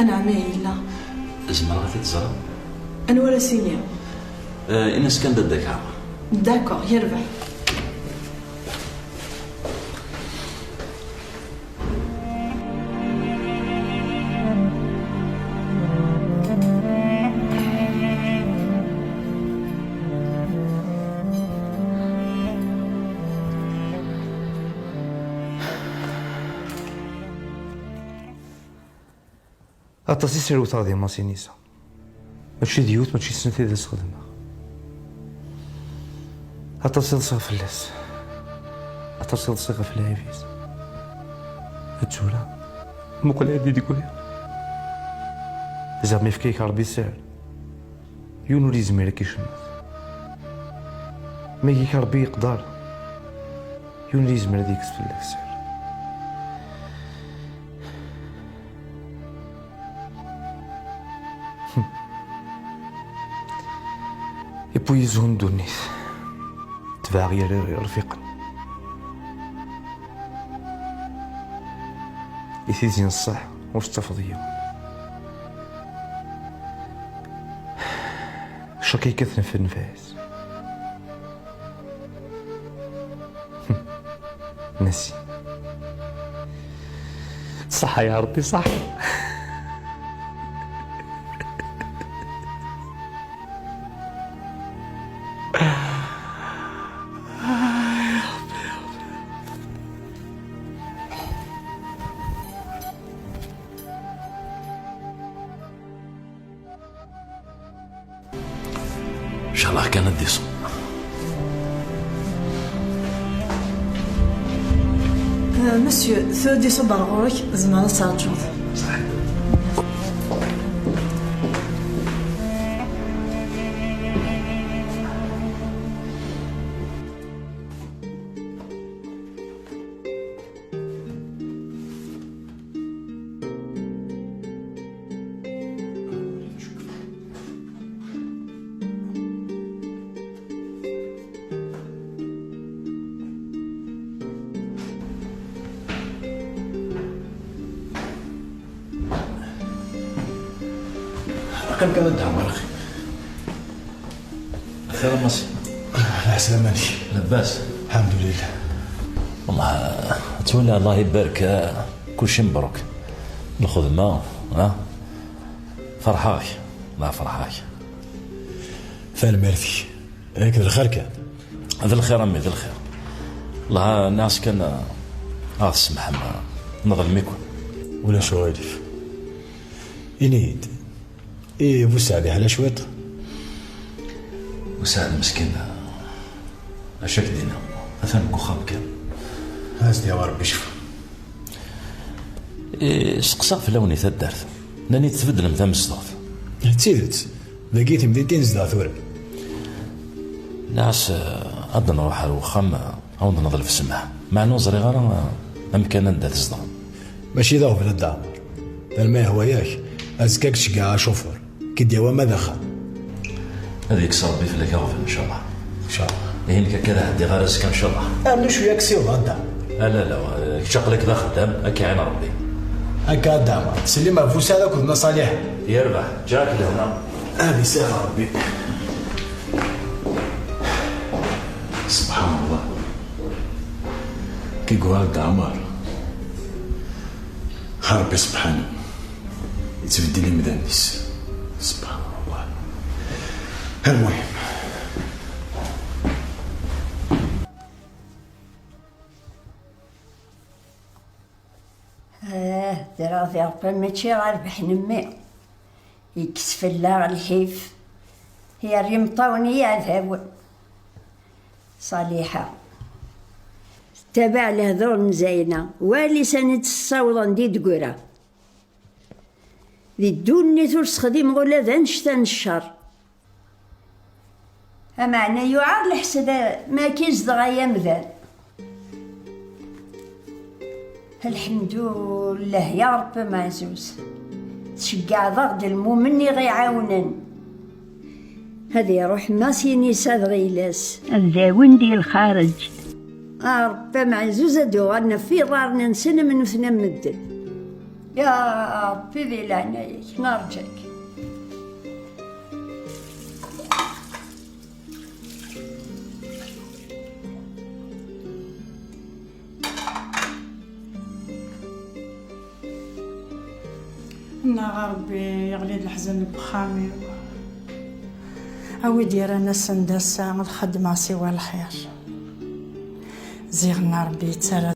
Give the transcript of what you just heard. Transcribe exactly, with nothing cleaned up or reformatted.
Anɛam, ihi yella. Zemreɣ ad t-id-ẓreɣ? Anwa ara s-iniɣ? Eh, ini-as kan d adda Kaɛmer. D'accord, yerbeḥ. Aṭas i srewteɣ di Masinisa. Mačči d yiwet, mačči d snat i d as-xedmeɣ. Aṭas i ḍsiɣ fell-as. Aṭas i ḍsiɣ ɣef lɛib-is. D tura, muqel anda i d-gri. Zeɛma yefka-yak Ṛebbi sser. Yiwen ur yezmir ad k-icemmet. Ma yek Ṛebbi yeqder, yiwen ur yezmir ad yekkes fell-ak sser. Iwwi-yi zzhu n ddunit, tebɛeɣ yir irfiqen. I tizi n ṣṣeḥ ur tettafeḍ yiwen. Ccerk yekkaten ɣef nnfeɛ-is. Nasi. Ṣaḥḥa ya Ṛebbi, ṣaḥḥa. Ncallah kan ad d-iṣubb. Euh, monsieur, tura ad d-iṣubb ar ɣur-k, tzemreḍ ad terǧuḍ. Qqim kan a Dda Ɛmer, axi. Xir a Massi. Lɛeslama-nnek. Labas. Lḥemdulillah. Wellah, ttwaliɣ, Allah ibarek, kulci mebruk. Lxedma, ha? Ferḥeɣ-ak. Allah ferḥeɣ-ak. Tanemmirt-ik. Yak d lxir kan. D lxir a mmi, d lxir. Allah, nniɣ-as kan, a ɣ-tsemḥem, neḍlem-iken. Ulac uɣilif. Ini-yi-d. Ih, Bu Saɛd yeḥla cwiṭ. Bu Saɛd meskin, acu ak-d-iniɣ, atan deg uxxam kan. Ad s-d-yawi Rebbi ccfa. Eh, steqsaɣ fell-awen i taddart. Nnan-iyi-d tbeddlem tamezduɣt. D tidet. Dagi i temdint i nezdeɣ tura. Nniɣ-as, eh, ad d-nruḥ ar wexxam, eh, ad wen-d-neḍleb ssmaḥ. Meɛna ur ẓriɣ ara, eh, amkan anda tzedɣem. Mačči d aɣbel a Dda Ɛmer. Alma yehwa-yak, azekka ad k-ceggɛeɣ acufur. K-id-yawi ama d axxam. Ad yekkes Rebbi fell-ak aɣbel, ncallah. Ncallah. Ihi nekk akka ad ɛeddiɣ ar azekka, ncallah. Rnu cwiya aksiḍ, a Dda. Ala, ala, kečč aql-ak d axeddam, ad k-iɛin Rebbi. Akka a Dda Ɛmer, ttsellim ɣef Bu Saɛd akked Nna Ṣaliḥa. Yerbeḥ, ǧǧiɣ-ak lehna. Ad isax Rebbi. Subḥan Allah. Ki yuɣal Dda Ɛmer. Rebbi subḥanu. Yettbeddil imdanen-is. Subḥan Allah. Almuhim. Ah, ddreɣ di Ṛebbi, mačči ɣer rrbeḥ n mmi. Yekkes fell-aɣ lḥif. Yerra imeṭṭawen i yiɛdawen. Ṣaliḥa. Tettabaɛ lehdur n Zayna. Wali sani tt-ssawḍen di tgura. Di ddunit ur sexdimeɣ ula d annect-a n ccer. Ameɛna yuɛer leḥsed ma akka i zedɣeɣ ay amdan. Lḥemdullah ya Ṛebbi ameɛzuz. Tceggɛeḍ-aɣ-d lmumen i ɣ-iɛawnen. Ad iṛuḥ Masinisa d Ɣilas. Ad d-awin di lxareǧ. A Ṛebbi ameɛzuz, ad uɣalen ɣef yiḍarren-nsen am nutni am medden. Ya Ṛebbi, di leɛnaya-k, nerǧa-k. Nnaɣ a Ṛebbi, yeɣli-d leḥzen deg uxxam-iw. A wi d-yerran ass-n d ass-a ad xeddmeɣ siwa lxir. Ziɣen Ṛebbi yettarra